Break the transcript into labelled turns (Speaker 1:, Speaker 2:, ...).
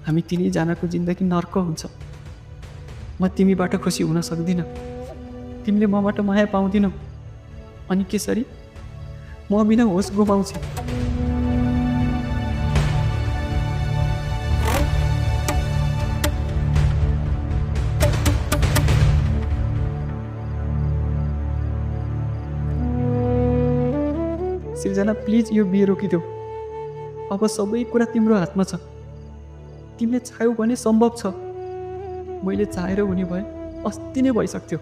Speaker 1: हामी तिनैजनाको जिन्दगी नर्क हुन्छ। म तिमीबाट खुसी हुन सक्दिनँ, तिमीले मबाट माया पाउँदिनौ, अनि केसरी म बिना होस गुमाउँछु। सृजना प्लिज यो बिहे रोकिदेऊ। अब सबै कुरा तिम्रो हातमा छ। तिमीले चाह्यौ भने सम्भव छ। मैले चाहेर हुने भए अस्ति नै भइसक्थ्यो।